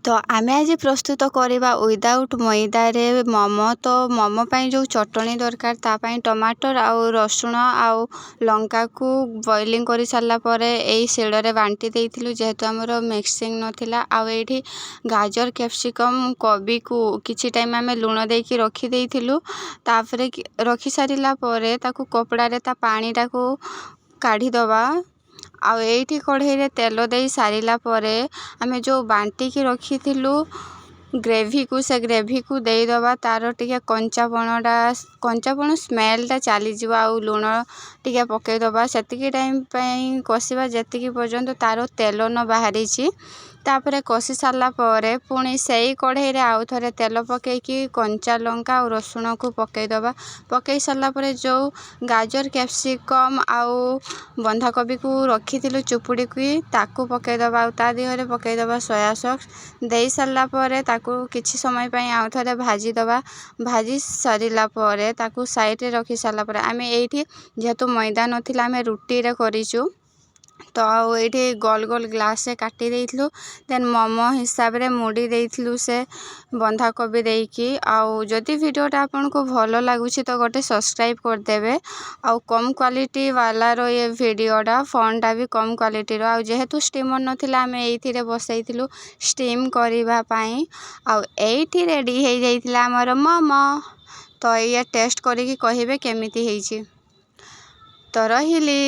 ତ ଆମେ ଆଜି ପ୍ରସ୍ତୁତ କରିବା ୱିଦାଉଟ୍ ମଇଦାରେ ମୋମୋ। ତ ମୋମୋ ପାଇଁ ଯେଉଁ ଚଟଣି ଦରକାର, ତା ପାଇଁ ଟମାଟର ଆଉ ରସୁଣ ଆଉ ଲଙ୍କାକୁ ବଏଲିଂ କରିସାରିଲା ପରେ ଏଇ ଶିଳରେ ବାଣ୍ଟି ଦେଇଥିଲୁ, ଯେହେତୁ ଆମର ମିକ୍ସିଂ ନଥିଲା। ଆଉ ଏଇଠି ଗାଜର, କ୍ୟାପ୍ସିକମ୍, କୋବିକୁ କିଛି ଟାଇମ୍ ଆମେ ଲୁଣ ଦେଇକି ରଖିଦେଇଥିଲୁ। ତାପରେ ରଖିସାରିଲା ପରେ ତାକୁ କପଡ଼ାରେ ତା ପାଣିଟାକୁ କାଢ଼ିଦେବା। ଆଉ ଏଇଠି କଢ଼େଇରେ ତେଲ ଦେଇ ସାରିଲା ପରେ ଆମେ ଯେଉଁ ବାଣ୍ଟିକି ରଖିଥିଲୁ ଗ୍ରେଭିକୁ, ସେ ଗ୍ରେଭିକୁ ଦେଇଦେବା। ତାର ଟିକେ କଞ୍ଚାପଣଟା, କଞ୍ଚାପଣ ସ୍ମେଲଟା ଚାଲିଯିବ। ଆଉ ଲୁଣ ଟିକେ ପକାଇଦେବା। ସେତିକି ଟାଇମ୍ ପାଇଁ କଷିବା, ଯେତିକି ପର୍ଯ୍ୟନ୍ତ ତାର ତେଲ ନ ବାହାରିଛି। ତାପରେ କଷି ସାରିଲା ପରେ ପୁଣି ସେଇ କଢ଼େଇରେ ଆଉ ଥରେ ତେଲ ପକାଇକି କଞ୍ଚା ଲଙ୍କା ଆଉ ରସୁଣକୁ ପକାଇଦେବା। ପକାଇ ସାରିଲା ପରେ ଯେଉଁ ଗାଜର, କ୍ୟାପ୍ସିକମ୍ ଆଉ ବନ୍ଧାକୋବିକୁ ରଖିଥିଲୁ ଚୁପୁଡ଼ିକି, ତାକୁ ପକାଇଦେବା। ଆଉ ତା ଦେହରେ ପକାଇଦେବା ସୋୟା ସସ୍। ଦେଇ ସାରିଲା ପରେ ତାକୁ କିଛି ସମୟ ପାଇଁ ଆଉ ଥରେ ଭାଜିଦେବା। ଭାଜି ସାରିଲା ପରେ ତାକୁ ସାଇଡ଼ରେ ରଖି ସାରିଲା ପରେ ଆମେ ଏଇଠି, ଯେହେତୁ ମଇଦା ନଥିଲା, ଆମେ ରୁଟିରେ କରିଛୁ। ତ ଆଉ ଏଇଠି ଗୋଲ ଗୋଲ ଗ୍ଲାସରେ କାଟି ଦେଇଥିଲୁ, ଦେନ୍ ମୋମୋ ହିସାବରେ ମୁଡ଼ି ଦେଇଥିଲୁ ସେ ବନ୍ଧାକୋବି ଦେଇକି। ଆଉ ଯଦି ଭିଡ଼ିଓଟା ଆପଣଙ୍କୁ ଭଲ ଲାଗୁଛି, ତ ଗୋଟେ ସବସ୍କ୍ରାଇବ୍ କରିଦେବେ। ଆଉ କମ୍ କ୍ୱାଲିଟି ବାଲାର ଏ ଭିଡ଼ିଓଟା, ଫୋନ୍ଟା ବି କମ୍ କ୍ୱାଲିଟିର। ଆଉ ଯେହେତୁ ଷ୍ଟିମର୍ ନଥିଲା, ଆମେ ଏଇଥିରେ ବସେଇଥିଲୁ ଷ୍ଟିମ୍ କରିବା ପାଇଁ। ଆଉ ଏଇଠି ରେଡ଼ି ହେଇଯାଇଥିଲା ଆମର ମୋମୋ। ତ ଏଇଆ ଟେଷ୍ଟ କରିକି କହିବେ କେମିତି ହେଇଛି। ତ ରହିଲି।